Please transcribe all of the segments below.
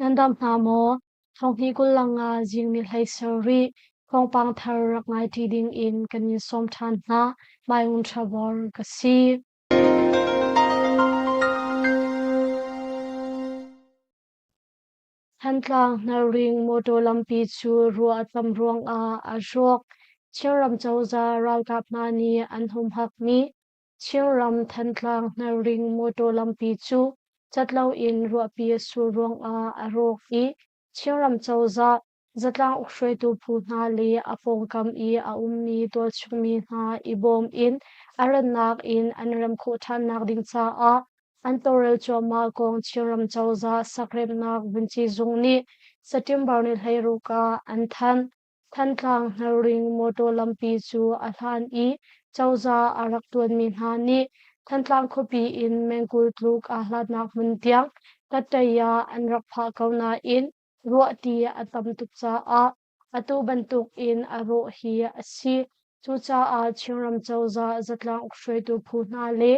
Nan dam hna maw? Thonghni 25 zing ni hlei sarih thawngpang thar rak ngai ṭi ding in kan in sawm ṭhan hna. Mai Ngun Ṭha Bor ka si. Thantlang Hnaring mawṭaw lampi cu ruah a tam ruangah a rawk. Chinram cozah ralkap hna nih an humhakmi Chinram Thantlang Hnaring mawṭaw lampi cu cat loin ruahpi a sur ruangah a rawk i Chinram cozah zatlang ukhruaitu phu hna le a pawngkam i a ummi tualchungmi hna i bawm in a rannak in an rem khawh ṭhannak ding caah an tawlrel cuahmah kong Chinram cozah sakremhnak vunci zung nih September ni 16 ah an thanh. Thantlang Hnaring mawṭaw lampi cu a hlan i cozah a rak ṭuanmi hna nih Thantlang khuapi in meng 20 tluk aa hlatnak hmun tiang Kattaya an rak phah ko nain ruahti a tam tuk caah atu bantuk in a rawh hi a si. Cucaah Chinram cozah zatlang ukhruaitu phu hna le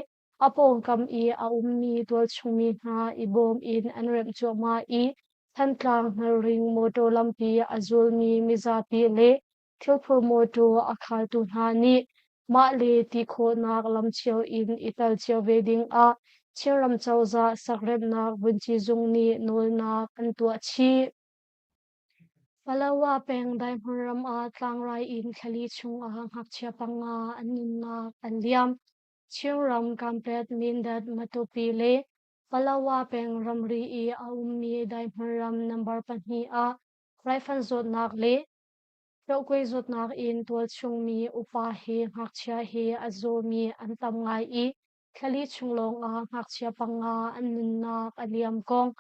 a pawngkam i a ummi tualchungmi hna i bawm in an remh cuahmah i Thantlang Hnaring mawṭaw lampi a zulmi mizapi le thilphur mawṭaw a khaltu hna nih mah le ti khawhnak lam cio in i tel cio ve ding ah Chinram cozah sakremhnak vunci zung nih nawlnak an tuah chih. Palawa peng Daihmun ram ah tlangrai in thlali chung ah ngakchia panga an nunnak an liam. Chinram Kanpet, Mindat, Matupi le Palawa peng ramri i a ummi Daihmun ram number pahnih ah raifanh zawtnak le tohkuai zawtnak in tualchungmi upa he ngakchia he a zawmi an tam ngai i thlali chung lawngah ngakchia panga an nunnak a liam kong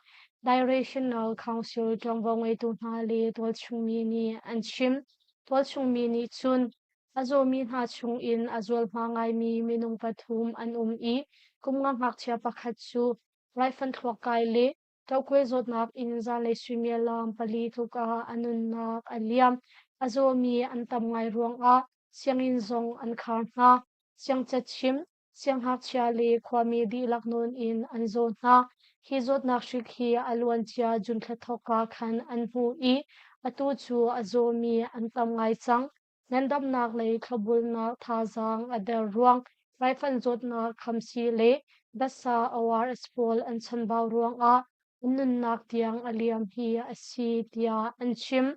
Directional Council ṭuanvo ngeitu hna le tualchungmi nih an chim. Tualchungmi nih cun a zawmi hna chungin a zualhma ngaimi minung pathum an um i kum nga ngakchia pakhat cu raifanh thluak kai le tohkuai zawtnak in zanlei suimilam pali tluk ah a nunnak a liam. A zawmi an tam ngai ruangah sianginn zong an khar hna. Siangcachim, siangngakchia le khuami dihlak nawn in an zaw hna. Hi zawtnak hrik hi a luancia June thla thawkka khan an hmuh i atu cu a zawmi an tam ngai cang. Ngandamnak lei thlopbulnak thazaang a der ruang, raifanh zawtnak khamsii le datsa ORS pawl an chanbau ruangah an nunnak tiang a liam hi a si tiah an chim.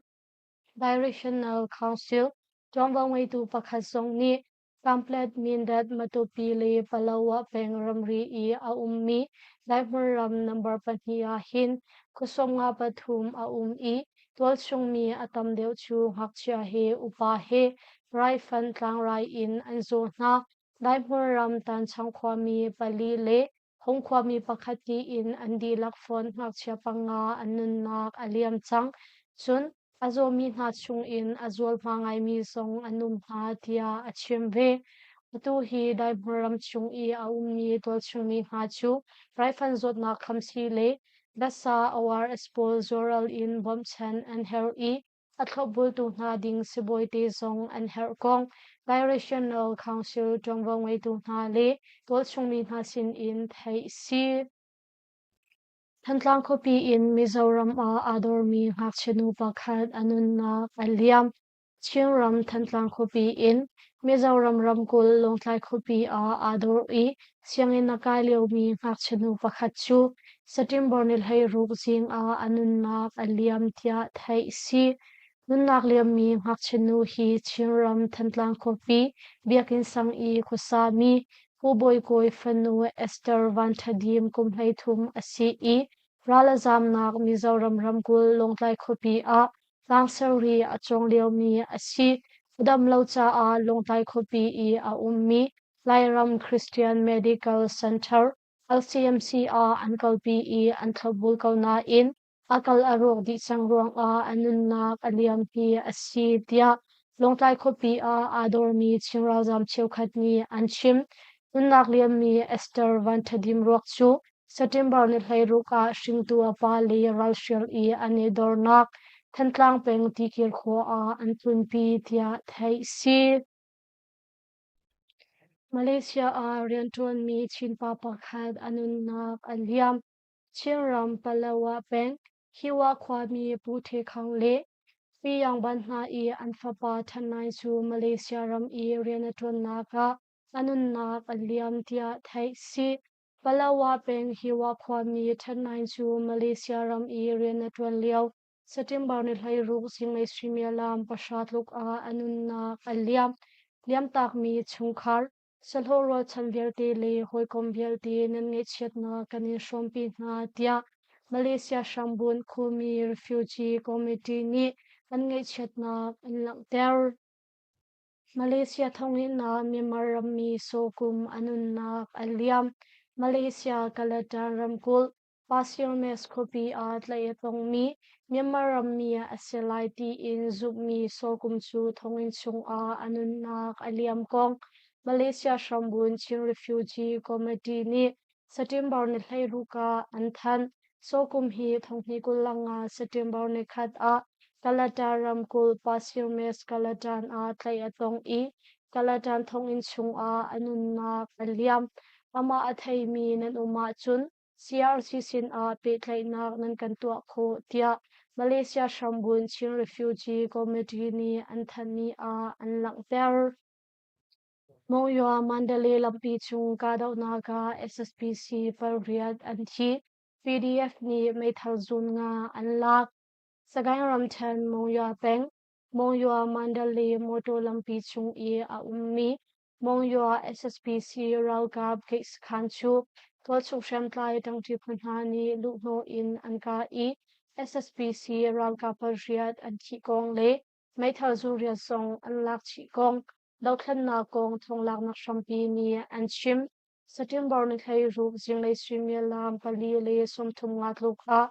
Directional Council ṭuanvo ngeitu pakhat zong nih Pamphlet Mindat Matupi le Palawa peng ramri i a ummi Daihmun ram number pahnih ah hin khua 53 a um i tualchungmi a tam deuh cu ngakchia he upa he raifanh tlangrai in an zaw hna. Daihmun ram Tanchang khuami pali le Hong khuami pakhat tiin an dihlak fawn ngakchia panga an nunnak a liam cang. Cun a zawmi hna chungin a zualhma ngaimi zong an um hna tiah a chim ve. Atu hi Daihmun ram chung i a ummi tualchungmi hna cu raifanh zawtnak khamsii le datsa ORS pawl zuaral in bawmhchanh an herh i a thlopbultu hna ding sibawite zong an herh kong Directional Council ṭuanvo ngeitu hna le tualchungmi hna sinin theih a si. Thantlang khuapi in Mizoram ah aa dormi ngakchia nu pakhat a nunnak a liam. Chinram Thantlang khuapi in Mizoram ramkulh Lawngtlai khuapi ah aa dor i sianginn a kai liomi ngakchia nu pakhat cu September ni 16 zing ah a nunnak a liam tiah theih a si. Nunnak liammi ngakchia nu hi Chinram Thantlang khuapi Biakinn sang i khuasami Pu Bawi Kawi fanu Esther Van Ṭha Dim kum 33 a si i ral a zaamnak Mizoram ramkulh Lawngtlai khuapi ah tlangserri a cawng liomi a si. A dam lo caah Lawngtlai khuapi i a ummi Lairam Christian Medical Center LCMC ah an kalpi i an thlopbul ko nain a kal a rawk dih cang ruangah a nunnak a liam hi a si tiah Lawngtlai khuapi ah aa dormi Chin ralzaam cheukhat nih an chim. Nunnak liammi Esther Van Ṭha Dim ruak cu September ni 16 ah hringtu a pa le ralhrial i an i dornak Thantlang peng Tikir khua ah an tlunpi tiah theih si. Malaysia ah rianṭuanmi Chin pa pakhat a nunnak a liam. Chinram Palawa peng. Hiwa khuami Pu The Khang le Pi Yang Ban hna i an fapa Than Naing cu Malaysia ram i rian a ṭuannak ah a nunnak a liam tiah theih si. Palawa peng Hiwa khuami Than Naing cu Malaysia ram i rian a ṭuan lio September ni 16 zinglei suimilam 9 tluk ah a nunnak a liam. Liamtakmi chungkhar, sahlawh rualchan vialte le hawikom vialte nan ngaihchiatnak kan in hrawmpi hna tiah Malaysia hrambunh Khumi Refugee Committee nih an ngaihchiatnak an langhter. Malaysia thonginn ah Myanmar rammi Sawkum a nunnak a liam. Malaysia Kelantan ramkulh Pasir Mas khuapi ah tlaih a tongmi Myanmar rammi a si lai tiin zumhmi Sawkum cu thonginn chungah a nunnak a liam kong Malaysia hrambunh Chin Refugee Committee nih September ni 16 ah an thanh. Sawkum hi thonghnih 25 September ni khat ah Kalatan ramkulh Pasir Mas Kalatan ah tlaih a tong i Kalatan thonginn chungah a nunnak a liam. Amah a theimi nan um ahcun CRC sinah pehtlaihnak nan kan tuah khawh tiah Malaysia hrambunh Chin Refugee Committee nih an thanhmi ah an langhter. Monywa Mandalay lampi cung kahdohnak ah SSPC pariat an thi. PDF nih meithal zun nga an lak. Sagaing ramṭhen Monywa peng Monywa Mandalay motor lampi chung i a ummi Monywa SSPC ralkap gate sakhan cu tualchung hriamtlai ṭangṭi phu hna nih luhhnawh in an kah i SSPC ralkap pariat an thih kong le meithal zuriat zong an lak chih kong dothlennak kong thawnglaknak hrampi nih an chim. September ni 16 zinglei suimilam 4:35 tluk ah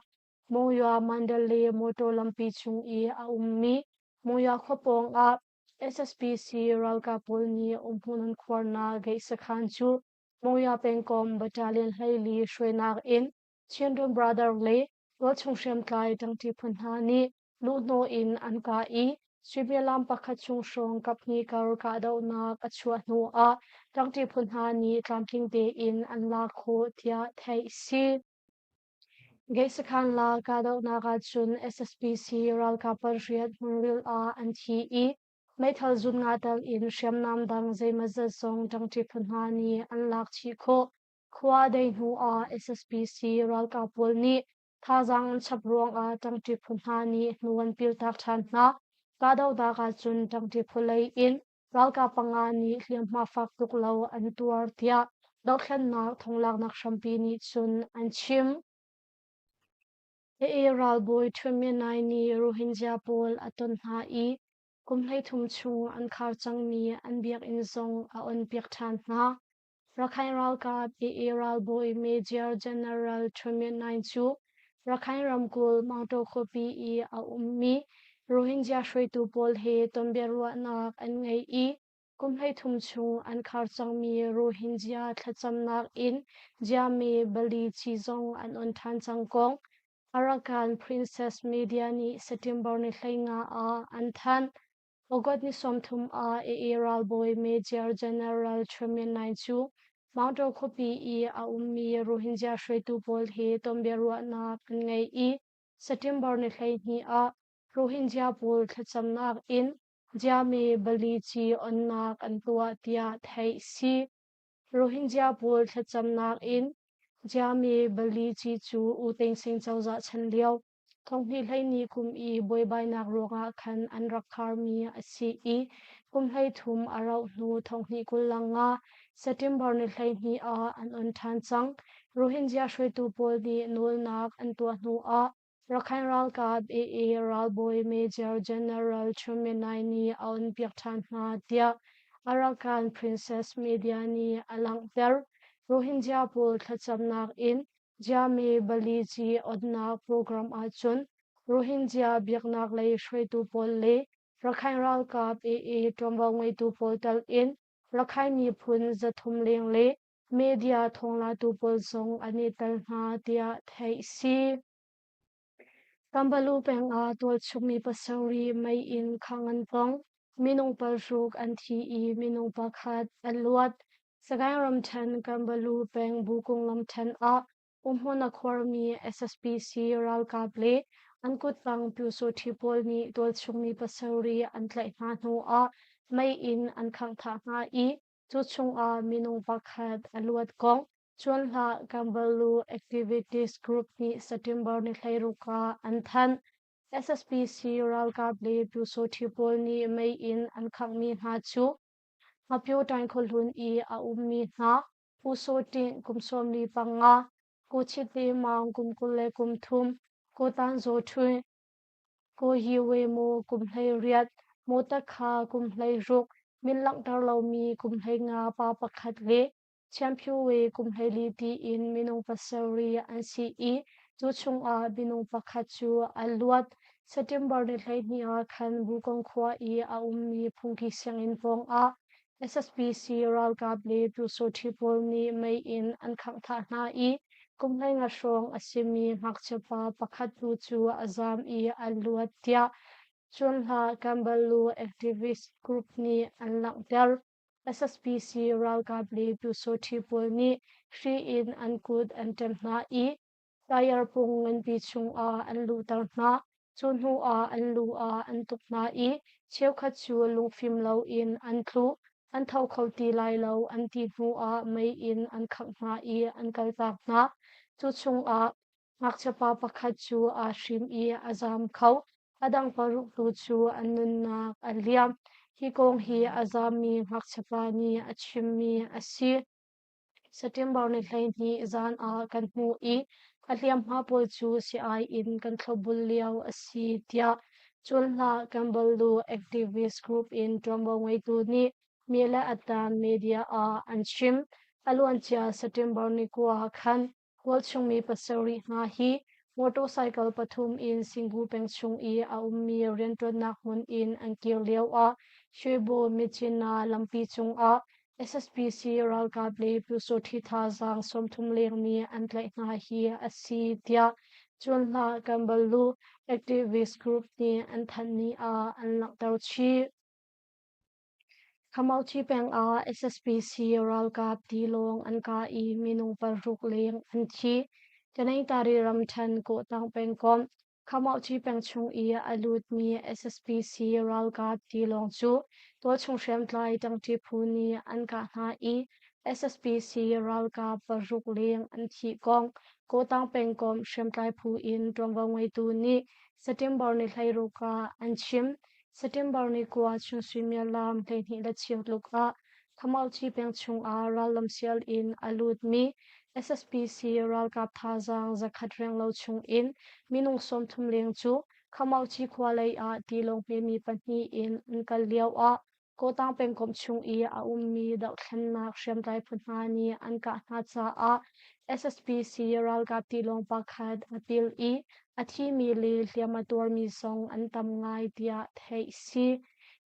Monywa Mandalay motor lampi chung i a ummi Monywa khua pawng ah SSPC ralkap pawl nih umhmun an khuarnak gate sakhan cu Monywa pengkomh battalion 14 hruainak in Chinrun Brother le tualchung hriamtlai ṭangṭi phu hna nih luhhnawh in an kah i suimilam pakhat chung hrawng kaphnih kar kahdohnak a chuah hnu ah ṭangṭi phu hna nih tlamtling tein an lak khawh tiah theih a si. Gate sakhan la kahdohnak ahcun SSPC ralkap pariat hmunril ah an thi i meithal zun nga tal in hriamnam dang zeimawzat zong ṭangṭi phu hna nih an lak chih khawh. Khua a dei hnu ah SSPC ralkap pawl nih thazaang an chap ruangah ṭangṭi phu hna nih hnu an piltak ṭhan hna. Kahdohnak ahcun ṭangṭi phu lei in ralkap panga nih hliamhma fak tuk lo an tuar tiah dothlennak thonglaknak hrampi nih cun an chim. AA ralbawi Htun Myint Naing nih Rohingya pawl a ton hna i kum 13 chung an khar cangmi an biakinn zong a onpiak ṭhan hna. Rakhine ralkap AA ralbawi Major General Htun Myint Naing cu Rakhine ramkulh Maungtaw khuapi i a ummi Rohingya hruaitu pawl he tonbiaruahnak an ngei i kum 13 chung an khar cangmi Rohingya thlacamnak inn Jame Bali ci zong an on ṭhan cang kong Arakan Princess Media nih September ni 15 ah an thanh. August ni 30 ah AA ralbawi Major General Htun Myint Naing cu Maungtaw khuapi i a ummi Rohingya hruaitu pawl he tonbiaruahnak an ngei i September ni 12 ah Rohingya pawl thlacamnak in Jame Bali ci onnak an tuah tiah theih si. Rohingya pawl thlacamnak in Jame Bali ci cu U Thein Sein cozah chan lio Thonghnih 12 kum i buaibainak ruangah khan an rak kharmi a si i kum 33 a rauh hnu thonghnih 25 September ni 12 ah an on ṭhan cang. Rohingya hruaitu pawl nih nawlnak an tuah hnu ah Rakhine ralkap AA ralbawi Major General Htun Myint Naing nih a onpiak ṭhan hna tiah Arakan Princess Media nih a langhter. Rohingya pawl thlacamnak in Jame Bali ci onnak program ahcun Rohingya biaknak lei hruaitu pawl le Rakhine ralkap AA ṭuanvo ngeitu pawl tal in Rakhine miphun 300 leng le media thawnglatu pawl zong an i tel hna tiah theih si. Kambalu peng ah tualchungmi pasarih mei in khangh an tong. Minung paruk an thi i minung pakhat an luat. Sagaing ramṭhen Kambalu peng Bukung lamṭhen ah. Umhmun a khuarmi SSPC ralkap le an kuttang Pyusawṭhi pawl nih tualchung mi pasarih an tlaih hna hnuah mei in an khangh thah hna i cu chungah minung pakhat a luat kong Cuanhlah Kambalu Activities Group nih September ni 16 ah an thanh. SSPC ralkap le Pyusawṭhi pawl nih mei in an khanghmi hna cu Hngapyo khuahlun i a ummi hna Pu Saw Ṭinh kum 45, Pu Chit Te Maung kum 23, Ko Tan Zaw Ṭhui, Ko Yi We Maw kum 18, Maw Ta Kha kum 16, min langhter lomi kum 15 pa pakhat le Chianphu We kum 14 tiin minung pasarih an si i cu chungah minung pakhat cu a luat. September ni 12 ah khan Bukong khua i a ummi phungki sianginn pawngah SSPC ralkap le Pyusawṭhi pawl nih mei in an khangh thah hna i kum 15 hrawng a simi ngakchia pa pakhat tu cu a zaam i a luat tiah Cunhlah Kambalu activist group nih an langhter. SSPC ralkap le Pyusawṭhi pawl nih hri in an kut an ṭem hna i tayar pung nganpi chungah an luhter hna. Cu hnuah an lu ah an tuk hna i cheukhat cu lungfim loin an tlu. An tho kho ti lai lo an ti hnuah mei in an khangh hna i an kaltak hna. Cu chungah ngakchiapa pakhat cu aa hrim i a zaam kho. A dang paruk tu cu an nunnak a liam. Hi kong hi a zaammi ngakchiapa nih a chimmi a si. September ni 12 zan ah kan hmuh i a hliamhma pawl cu sii-ai in kan thlopbul lio a si tiah Cunhlah Kambalu Activist Group in ṭuanvo ngeitu nih Mile Atan media ah an chim. A luancia September ni 9 khan Tualchungmi pasarih hna hi motorcycle pathum in Singu peng chung i a ummi rianṭuannak hmun in an kir lioah Shwebo Myitkyina lampi cungah SSPC ralkap le Pyusawṭhi thazaang 30 leng nih an tlaih hna hi a si tiah Cunhlah Kambalu activist group nih an thanhmi ah an langhter chih. Khamauthi peng ah SSPC ralkap tilawng an kah i minung paruk leng an thi. Tanaytari ramṭhen Kawhtang pengkomh Khamauthi peng chung i a lutmi SSPC ralkap tilawng cu tualchung hriamtlai ṭangṭi phu nih an kah hna i SSPC ralkap paruk leng an thih kong Kawhtang pengkomh hriamtlai phu in ṭuanvo ngeitu nih September ni 16 ah an chim. September ni 9 chun suimilam 12 le cheu tluk ah Khamauthi peng chungah rallam sial in a lutmi SSPC ralkap thazaang zakhat renglo chungin minung 30 leng cu Khamauthi khua lei ah tilawng hmemi pahnih in an kal lio ah Kawtang pengkomh chung i a ummi dohthlennak hriamtlai phu hna nih an kah hna caah SSPC ralkap tilawng pakhat a pil i a thimi le hliam a tuarmi zong an tam ngai tiah theih si.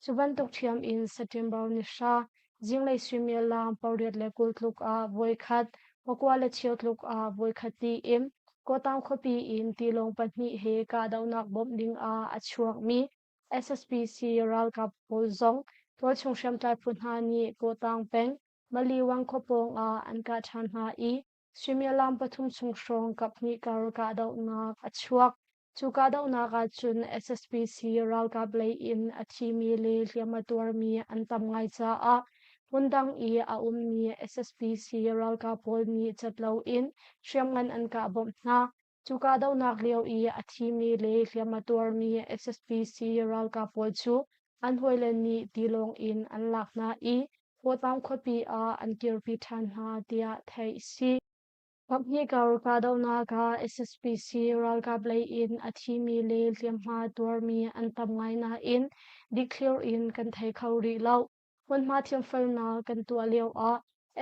Cu bantuk ṭhiam in September ni 9 zinglei suimilam 8:20 tluk ah voikhat, 9:15 tluk ah voikhat tiin Kawtang khuapi in tilawng pahnih he kahdohnak bawmh ding ah a chuakmi SSPC ralkap pawl zong tualchung hriamtlai phu hna nih Kawtang peng Maliwang khua pawng ah an kah ṭhan hna i suimilam pathum chung hrawng kaphnih kar kahdohnak a chuak. Cu kahdohnak ahcun SSPC ralkap lei in a thimi le hliam a tuarmi an tam ngai caah hmundang i a ummi SSPC ralkap pawl nih cat loin hriamngan an kah bawmh hna. Cu kahdohnak lio i a thimi le hliam a tuarmi SSPC ralkap pawl cu an hawile nih tilawng in an lak hna i Kawtang khuapi ah an kirpi ṭhan hna tiah theih a si. Kaphnih kar kahdohnak ah SSPC ralkap lei in a thimi le hliamhma tuarmi an tam ngai nain dikthlir in kan thei kho rih lo. Hmunhma thiamfelnak kan tuah lioah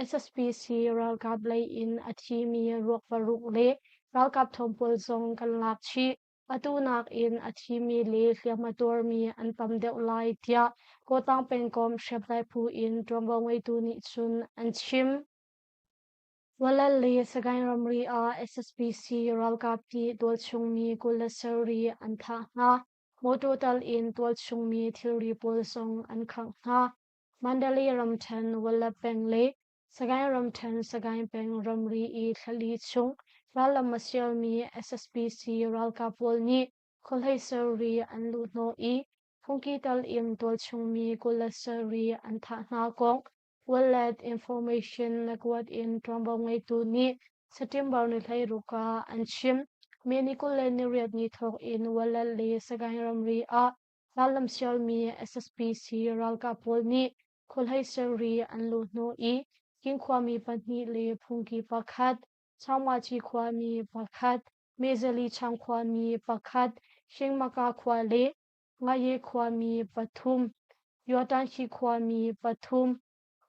SSPC ralkap lei in a thimi ruak paruk le ralkap thawng pawl zong kan lak chih. Atu nakin a thimi le hliam a tuarmi an tam deuh lai tiah Kawtang pengkomh hriamtlai phu in ṭuanvo ngeitu nih cun an chim. Walal le Sagaing ramri ah SSPC ralkap nih tualchungmi 27 an thah hna. Mawṭaw tal in tualchungmi thilri pawl zong an khangh hna. Mandalay ramṭhen Walap peng le Sagaing ramṭhen Sagaing peng ramri i thlali chung Rallam a sialmi SSPC ralkap pawl nih khuahlei serri an luhhnawh i phungki tal in tualchungmi 27 an thah hna kong Wallet Information Network in ṭuanvo ngeitu nih September ni 16 ah an chim. May ni 28 ni thawk in Wallet le Sagaing ramri ah rallam sialmi SSPC ralkap pawl nih khuahlei serri an luhhnawh i King khuami pahnih le phungki pakhat, Changmachi khuami pakhat, Mezali Chang khuami pakhat, Shingmaka khua le Ngaye khuami pathum, Yuatanhyi khuami pathum,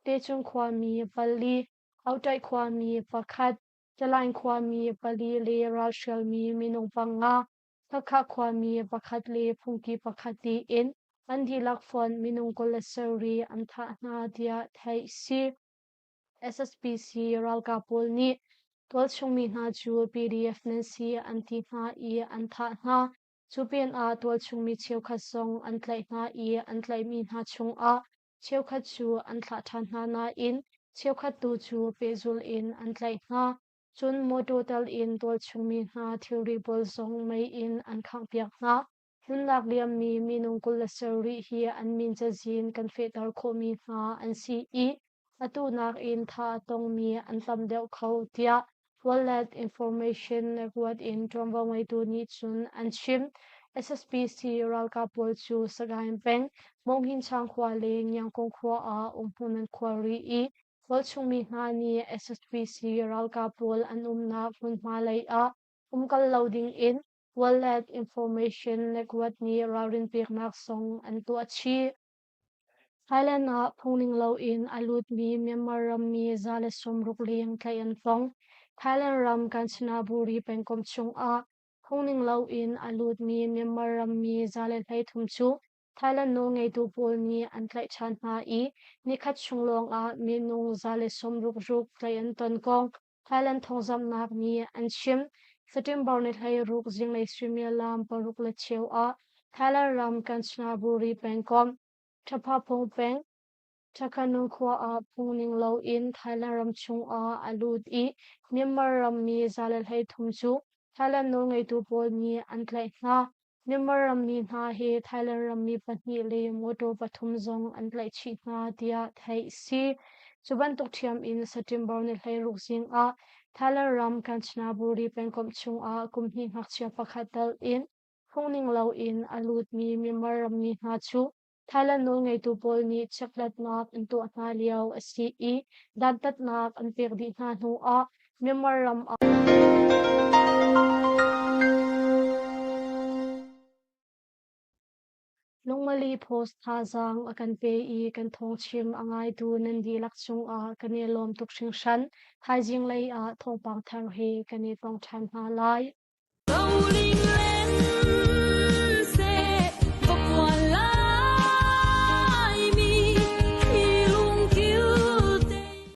Techung khuami pali, Autai khuami pakhat, Talaing khuami pali le ralhrialmi minung panga, Hakha khuami pakhat le phungki pakhat tiin an dihlak fonh minung 27 an thah hna tiah theih si. SSPC ralkap pawl nih tualchung mi hna cu PDF nan si an ti hna i an thah hna. Cu pinah tualchung mi cheukhat zong an tlaih hna i an tlaihmi hna chungah cheukhat cu an thlah ṭhan hna nain cheukhat tu cu pehzulh in an tlaih hna. Cun mawṭaw tal in tualchung mi hna thilri pawl zong mei in an khanghpiak hna. Nunnak liammi minung 27 hi an min cazin kan fehter khawhmi hna an si i atu nakin tha a tongmi an tam deuh kho tiah World Information Network in ṭuanvo ngeitu nih cun an chim. SSPC ralkap pawl cu Sagaing peng, Monghinchang khua le Ngiangkung khua ah umhmun an khuar rih i tualchungmi hna nih SSPC ralkap pawl an umnak hmunhma lei ah umkal lo ding in World Information Network nih ralrin peknak zong an tuah chih. Thailand ah phungning loin a lutmi Myanmar rammi 160 leng tlaih an tong. Thailand ram Kanchanaburi pengkomh chungah phungning loin a lutmi Myanmar rammi 133 cu Thailand nawlngeitu pawl nih an tlaih ṭhan hna i nikhat chung lawngah minung 166 tlaih an ton kong Thailand thawngzamhnak nih an chim. September ni 16 zinglei suimilam 6:15 ah Thailand ram Kanchanaburi pengkomh Thaphapong peng Thakhanung khua ah phungning loin Thailand ram chungah a lut i Myanmar rammi 133 cu Thailand nawlngeitu pawl nih an tlaih hna. Myanmar rammi hna hi Thailand rammi pahnih le mawtaw pathum zong an tlaih chih hna tiah theih a si. Cu bantuk ṭhiam in September ni 16 zing ah Thailand ram Kanchanaburi pengkomh chungah kum hnih ngakchia pakhat tal in phungning loin a lutmi Myanmar rammi hna cu Thailand nawlngeitu pawl nih checkhlatnak an tuah hna lio a si i dantatnak an pek dih hna hnu ah Myanmar ram ah Lungmali Post thazaang a kan pe i kan thawngchim a ngaitu nan dihlak cungah kan i lawm tuk hringhran. Thaizing lei ah thawngpang thar he kan i tong ṭhan hna lai.